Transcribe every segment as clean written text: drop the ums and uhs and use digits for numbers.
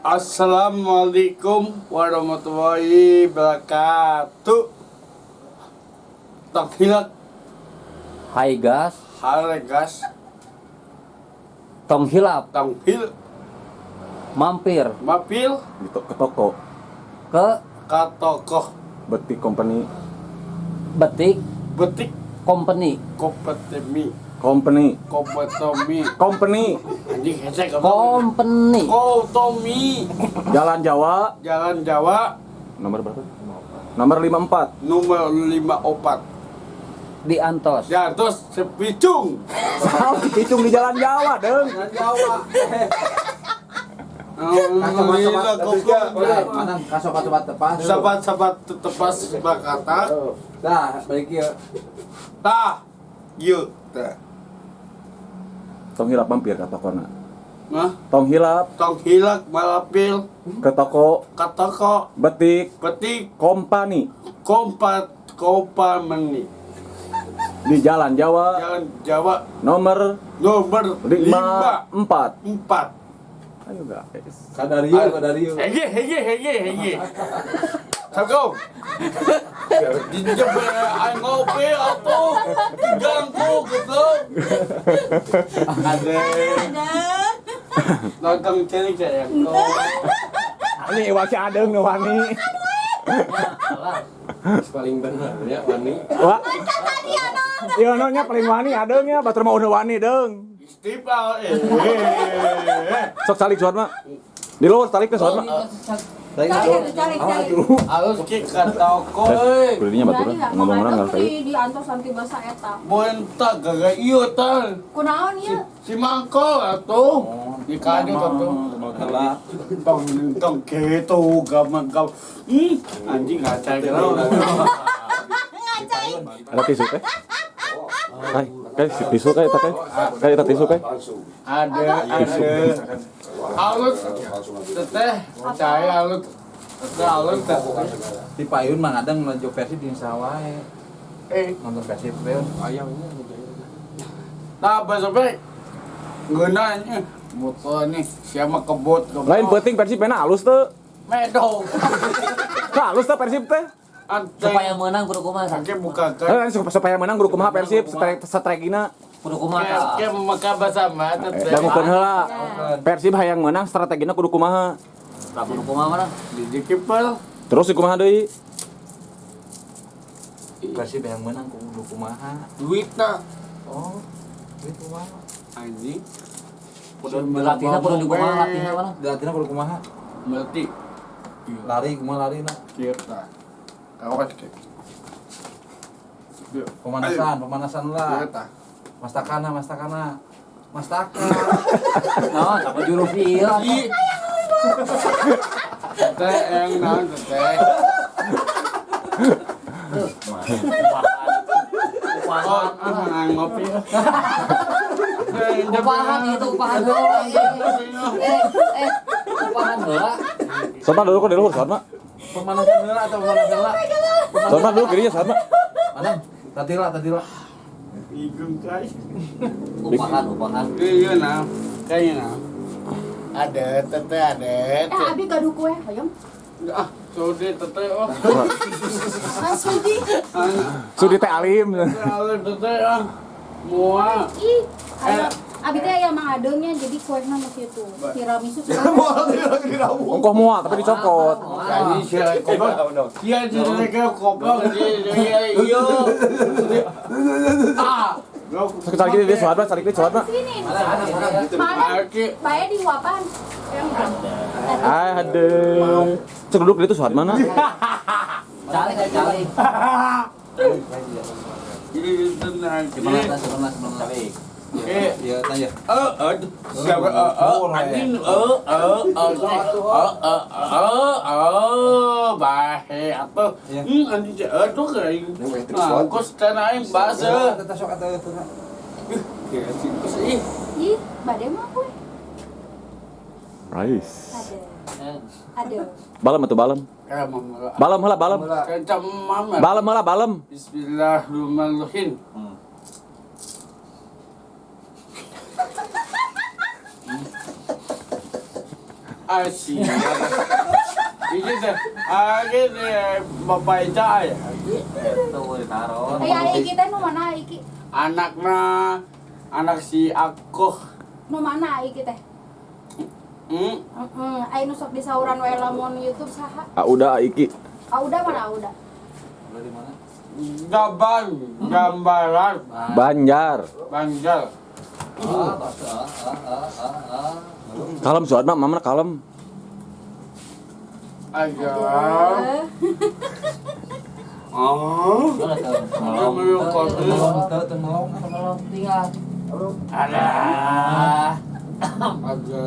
Assalamualaikum warahmatullahi wabarakatuh. Tong hilap. Hai gas, Haregas. Tong hilap, Tong hil mampir mapil Gitu ke toko ke ka toko Betik Company. Betik Betik Company. Kompetemi. Company. Kompetomi. Company. Anjing hesek. Company. Kotomi. Jalan Jawa Jalan Jawa nomor berapa? Nomor 54. Nomor 54. Di Antos. Ya terus sepicung. Salah dipicung di Jalan Jawa, Deng. Jalan Jawa. Alhamdulillah, goblok. Manang kasobat-sobat tepas. Sahabat-sahabat tepas berkata, Nah, balik ieu. Tah, yuk, tah. Tong hilap mampir ke tokona. Nah, Tong hilap tong hilak malapil ke toko ke toko Betik Betik Company Kompat Kompameni di Jalan Jawa Jalan Jawa nomor nomor 54. 54. Ayo guys. Kadario, kadario. Hege hege hege hege. Assalamualaikum. Dijebak aing ngopi atuh diganggu goblok. Ada nonton cilik saya. Ini iwak si Adeng nu wani. Paling bener ya wani. Wah. Iya no nya paling wani Adeng nya batur mah udah wani deung. Istiqlal eh. Sok salik suat mah. Di luar salik teh suat mah. Calik, Calik, calik. Alus ki ka toko euy. Kulinya baturan ngomong orang nggak Di di antos anti basa eta. Bonta gaga ieu tah. Kunaon ieu? Si mangkol atuh. Di kadieu atuh. Tong tong gitu gaman gam. Anjing ngacai kenal. Ngacai. Ada tisu teh? Hai, kayak si tisu kayak eta kayak. Kayak eta tisu kayak. Ada ada. Alus teteh cai alus. Teteh alus teteh. Di payun mah ngadang menuju Persib di sawah. Eh, Nonton Persib payun. nah besok ngeunah nya motor nih siapa kebot kebot. Lain penting Persib pena halus teu. Medok. Tah halus teh Persib teh. Ante. Supaya menang kudu kumaha? Sakit buka kan. Eh, supaya menang kudu kumaha Persib strategina. Kudu kumaha? Kayak memakai bersama teteh. Dangukeun heula. Persib hayang menang strategina kudu kumaha. Tah kudu kumaha menang? Di kiper. Terus di kumaha deui? Persib yang menang kudu kumaha. Duitna Oh, duit kumaha. anjing. Kudu dilatihna kudu di kumaha latihna mana? Dilatihna kudu kumaha. Berarti Lari kumaha lari na. kita. Awas ke. Pemanasan, pemanasan lah. Kita. Mastakana, mastakana. Mastaka. Naon apa jurus ieu? Ih. Teteh yang naon teteh. Oh, ah, ngopi. Upahan itu upahan heula. Eh, eh, upahan heula. Sopan dulu kok di luhur sopan mah. Pemanasan heula atau pemanasan heula? Sopan dulu kirinya sopan mah. Manang, tadi lah, tadi lah. Igung kai. Upahan, upahan. Iya nah, kayaknya nah. Ada teteh ada. Eh, abi gaduh kue, hoyong. Ah, sudi teteh oh. Ah, sudi. Sudi teh alim. Kalau teteh ah, mua. Ih, aya abi teh aya Mang Adengnya jadi kuehna nu kitu. Tiramisu. Ongkoh moal tapi dicokot. Jadi siapa koplok? Iya, jadi kayak koplok. Iya, iya. Ah. Sok calik dia sopan mah, calik dia sopan mah. Sini. Mana? Bae di uapan. Aduh. Cek duduk di itu sopan mana? Calik, calik. Ini tenang. Pemanasan, pemanasan, pemanasan. Eh, Iya, tanya. eh, eh, siapa? Eh, eh, anjing, eh, eh, eh, eh, eh, eh, eh, bahe atau, anjing, eh, tuh kayak, nah, kos tanah aing bahasa, Teteh sok atau teteh. kos ih, Ih, bade mah kue. Rice. Ada. Ada. Balem atuh balem. kayak mama, Balem heula balem. kayak mama, Balem heula balem. Bismillahirrahmanirrahim. Asia. Ini teh, ini Bapak Ica ya. Tuh ditaruh. Aya Iki teh nu mana Iki? Anakna, anak si aku. Nu mana Iki teh? Heeh, aya nu sok disauran wae lamun YouTube saha? Ah udah Iki. Ah udah mana udah? Dari mana? Gaban, gambaran, Banjar. Banjar. Kalem Suhatma, mama kalem. Aja. Oh. Ada. Ada.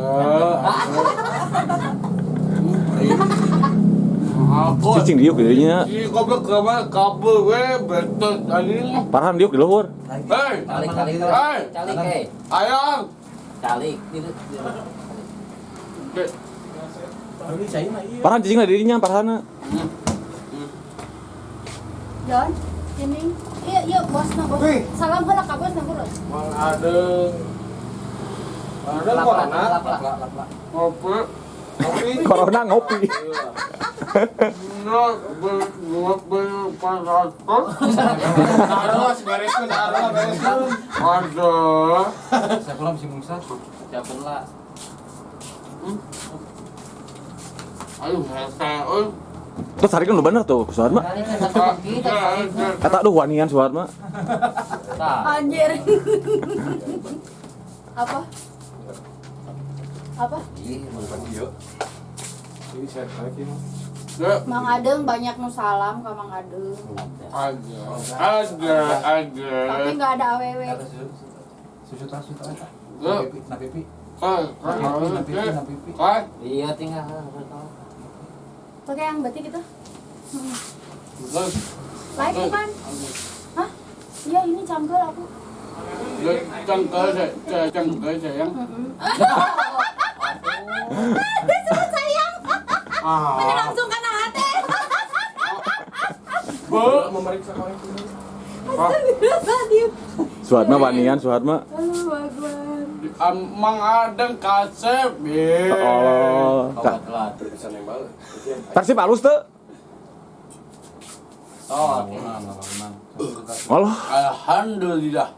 Aku. Cicing diuk dirinya. Ih, goblok gambar kabel we betul anjing. Parhan diuk di luhur. Hei, Calik, calik, Hei. calik, eh. Ayang. Calik. Parhan cicing lah dirinya, Parhana. Don, ini. Iya, iya, bos na bos. Salam heula ka bos na bro. Mang ada. Ada corona. Ngopi. Corona ngopi. Nol ber ber Taruh, bereskeun, taruh, bereskeun. Ada. Siapa lah si Musa? Siapa lah? Aduh, hese euy. Terus hari kan lu bener tuh, Suhatma. Kata aduh wanian Suhatma. Anjir. Apa? Apa? Ini saya lagi. Mang Adeng banyak nu salam ka Mang Adeng. Ada. Ada, ada. Tapi nggak ada AWW. Susu tas, susu tas. Na pipi. Na pipi, na pipi. Iya tinggal. Oke, yang berarti gitu. Live bukan? Hah? Iya, ini cangkel aku. Cangkel, cangkel sayang. Disebut sayang. Ini langsung kena hati. Bu, memeriksa koneksi. Suhatma wanian, Suhatma. Mang Adeng kasep. Oh, Persib halus tuh. Oh, Allah. Alhamdulillah.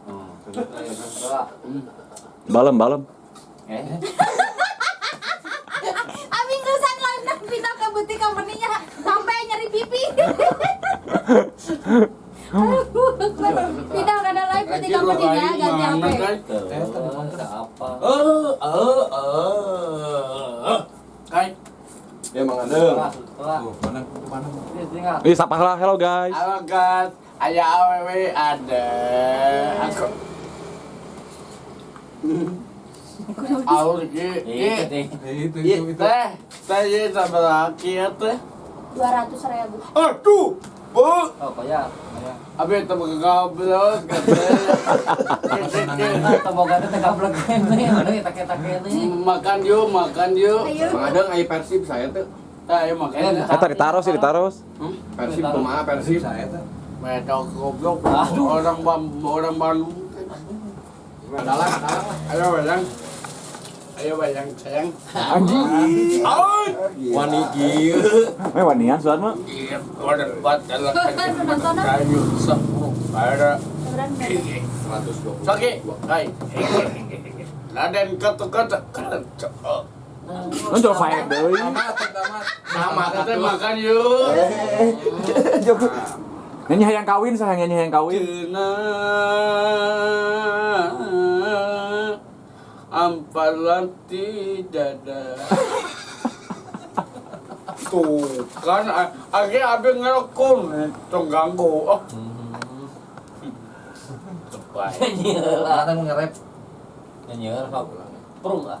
Balem, balem. Abi ngeusan live pindah ke butik company-nya sampai nyeri pipi. Pindah ke live butik company-nya ganti HP. Apa? Kai. Ya Mang Adeng. Mana mana? Ih, sapah lah, hello guys. Halo guys, aya awewe ada. Aku. Aur ki. Itu itu itu. Teh, teh ieu sabaraha kieu teh? 200.000. Aduh, Bu. Oh, kaya. Abi teh goblok. Teboga teh gablek kene, mana take-take ini. Makan yuk, makan yuk. Mang Adeng aya Persib saya tuh. Teh, ayo makan. Eta ditaros sih, ditaros. Persib kumaha Persib? Saya tuh. Medok goblok. Orang orang Bandung. Dalang, dalang. Ayo bayang. Ayo bayang sayang. Anjing. Wani kieu. Eh wanian Suhatma. Iya, order buat dalam kayu sepuluh. Ada. 120. Oke, hai. Raden kata-kata kata. Lu coba fight deui. Sama teh makan yuk. Nyanyi hayang kawin sah nyanyi hayang kawin. Cina ampalan tidak ada. Tuh kan akhirnya abi ngerokon tong ganggu. Oh. Cepat. Nyanyi lah. Ada nge-rap. Nyanyi lah. Prung lah.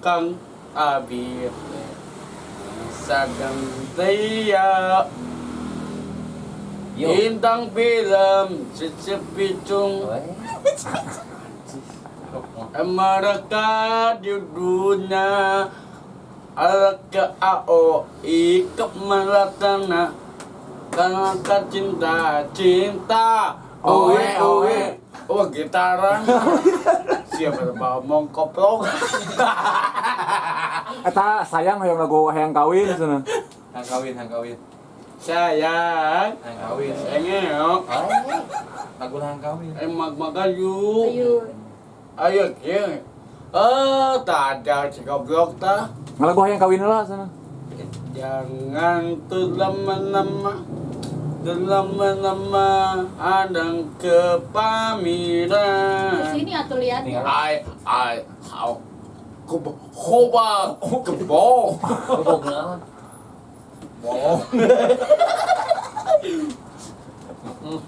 Kang Abi sadang tia Bintang film sesepicung mereka di dunia ke AO I ke melatana karena cinta cinta oe oe oh gitaran siapa ngomong koplok. Eta sayang hayang lagu hayang kawin cenah. Hang kawin, hang kawin. Sayang. Hang kawin. Sayang. Lagu hang kawin. Emak makan yuk. Ayo. Ayo kieu. Eh, tak ada si goblok tah. Ngalagu hayang kawin lah cenah. Jangan terlama-lama, terlama-lama adang kepamiran. Kesini atuh lihat. Ai ai hao. Kebo hoba kebo. Kebo naon? Bohong.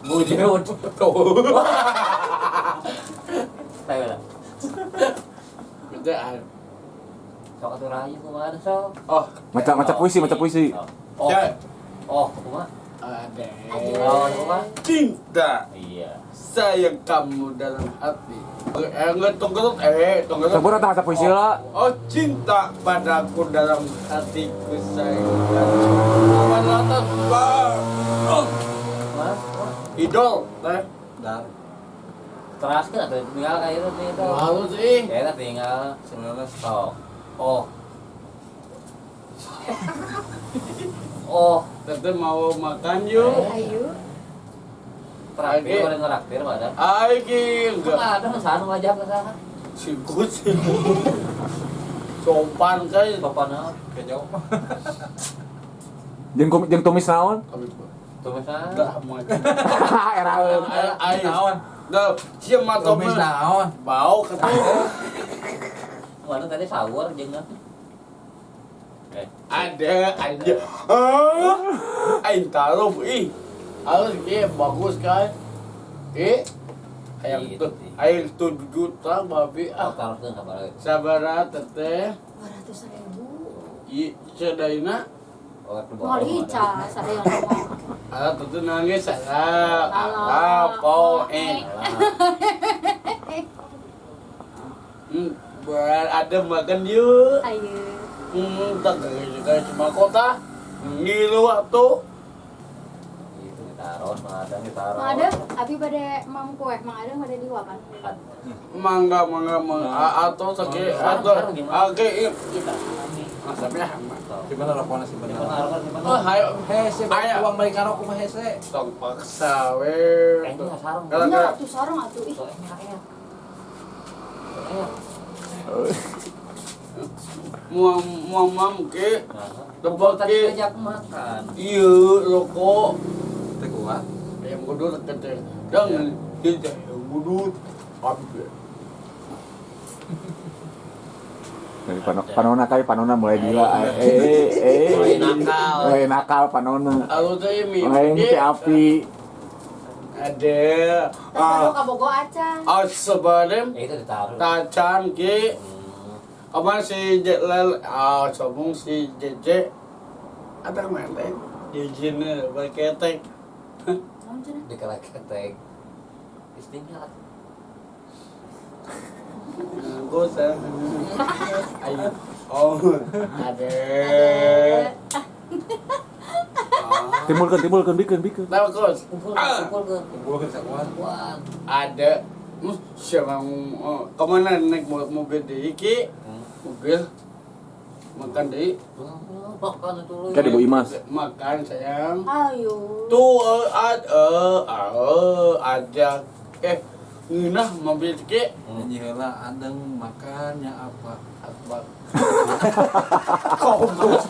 Bujut. Tayo lah. Betul. Sok atuh rayu kumaha sok. Oh, Maca puisi, maca puisi. Oh. Ya. Oh, kumaha? Ada. Oh, kumaha? Cinta. Iya. Sayang kamu dalam hati. Enggak tunggu tunggu. Sabur atau maca puisi lah. Oh, cinta padaku dalam hatiku sayang. Pada atas oh. Idol, teh. Dar. Teraskeun atuh tinggal ka ieu teh itu. Malu sih. Eta tinggal Sebenarnya sok. Oh. Oh, Teteh mau makan yuk. Ayo. Traktir, orang ngeraktir pada. Ayo, enggak. Ada sanu ngajak ke sana. Sikut sih. Sopan kan. Sopan naon? Kayak jauh. Jeung tumis naon? Tumis naon? Dah makan. Eraeun. Ayo naon? Dah, sia mah tumis naon? Bau ketemu. Mana tadi sahur jeung ada aja. Aing taruh ih. Harus ge bagus kan. Hayang tuh, hayang 7 juta babi ah. Sabaraha teteh? 200.000. Ih, sedaina. Moal ica sadayana mah. Ah, teteh nangis salah. Alah, poe. Buat ada makan yuk. Ayo. Tak kayak cuma kota. Ngilu atuh. Itu ditaruh, Mang Adang ditaruh. Mang Adang, abi pada mam kue, Mang Adang pada diwakan. Mangga, mangga, mangga. Atau seke, atau oke, kita. Masapnya hama. Gimana rokoknya sih bener? Oh, hayo. Hese, uang balik ngarok kumaha hese. Tong paksa we. Sarung. Enggak, atuh sarung atuh ih. Muam muam ke. Tebak ke. Ajak makan. Iya, rokok. Teh kuat. Ayam kudu teh. Jangan kita ayam kudu. Abi. Dari panona kali panona mulai gila. Mulai nakal. Mulai nakal panona. Aku teh mimpi. Mulai ke api. Ada. Ah, kabogo acan. Ah, sebarem. Itu ditaruh. Tacan ke. Apa si Lel, ah, sombong si JJ. Ada mana? JJ-nya berketek. Dikeleketek. Istinya. Gosah. Ayo. Oh, ada. Timbulkan, bikin. Bagus. Kumpulkan. Kumpulkan sakuan. Ada. Siapa kemana naik mobil di Iki? Mobil makan di. Makan itu. Kan Ibu Imas. Makan sayang. Ayo. Tuh ada ngeunah mobil Iki. Nyanyi heula adeng makannya apa? Apa? Goblok.